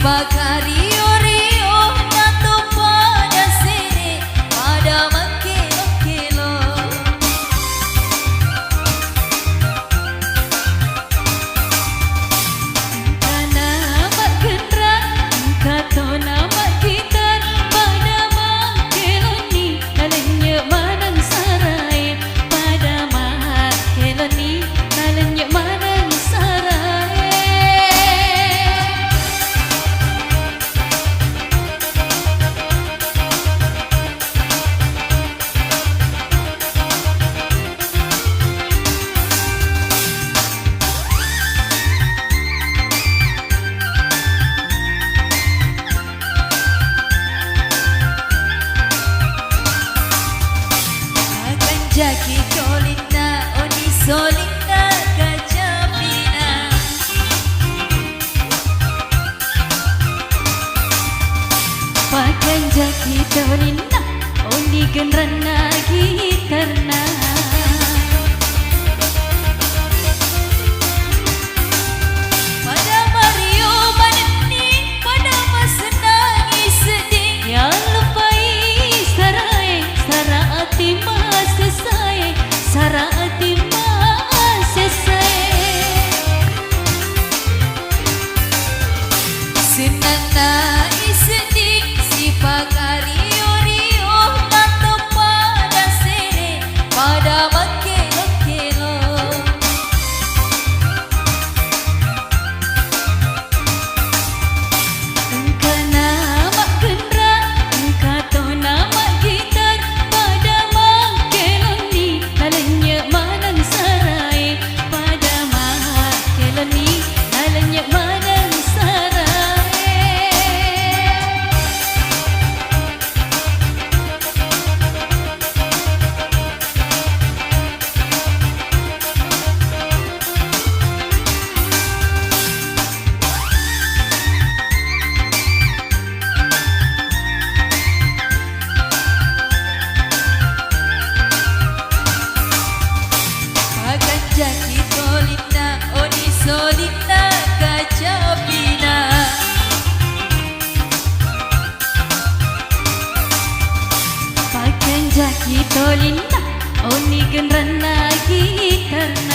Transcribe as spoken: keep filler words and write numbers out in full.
Pakario-rio natoppa dasere pada makkelo-kelo. Engkana maggenrang, engka tona maggitar, pada makkelonni nalennye maneng sarae, pada makkelonni nalennye maneng sarae. Makanjaki tolinna, oni solinna kacapina. Pakanjaki tolinna, oni genranna gitarna. Pada mario manenni, pada masennangi seddi. Yallupai sarae, sara ati masessae, sara ati masessae. Sennanna iseddi sipakario-rio natoppa dasere pada makkelo-kelo. Engkana maggenrang, engka tona maggitar, pada makkelonni nalennye maneng sarae, pada makkelonni nalennye maneng sarae. Pakanjaki tolinna, oni solinna kacapina. Pakanjaki tolinna, oni genranna gitarna.